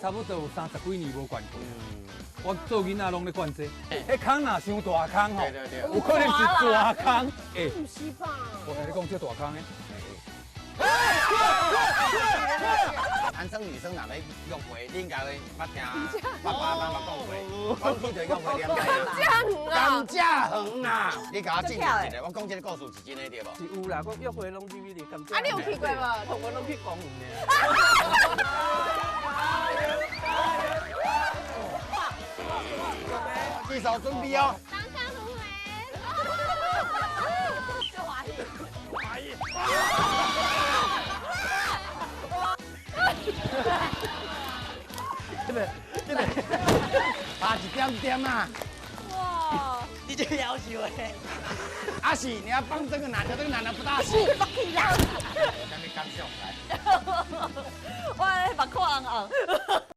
差不多有三十幾年無灌過。我做囡仔攏咧灌這，彼空若傷大空吼，有可能是大空。欸，毋是吧？我共你講這大空的。男生女生若欲約會，恁家己捌聽爸爸媽媽講過，講起就約會點甘蔗園啊！你共我證明一下，我講這個故事是真的對無？是有啦，講約會攏入去甘蔗。啊，你有去過無？同我攏去公園爾。舉手準備哦。當下同學，就歡喜。歡喜。這個這個，拍一點點啊！哇！你這夭壽的。阿喜，你要幫這個男的，這個男的不大行。北去啦！啥物感想來？我目眶紅紅。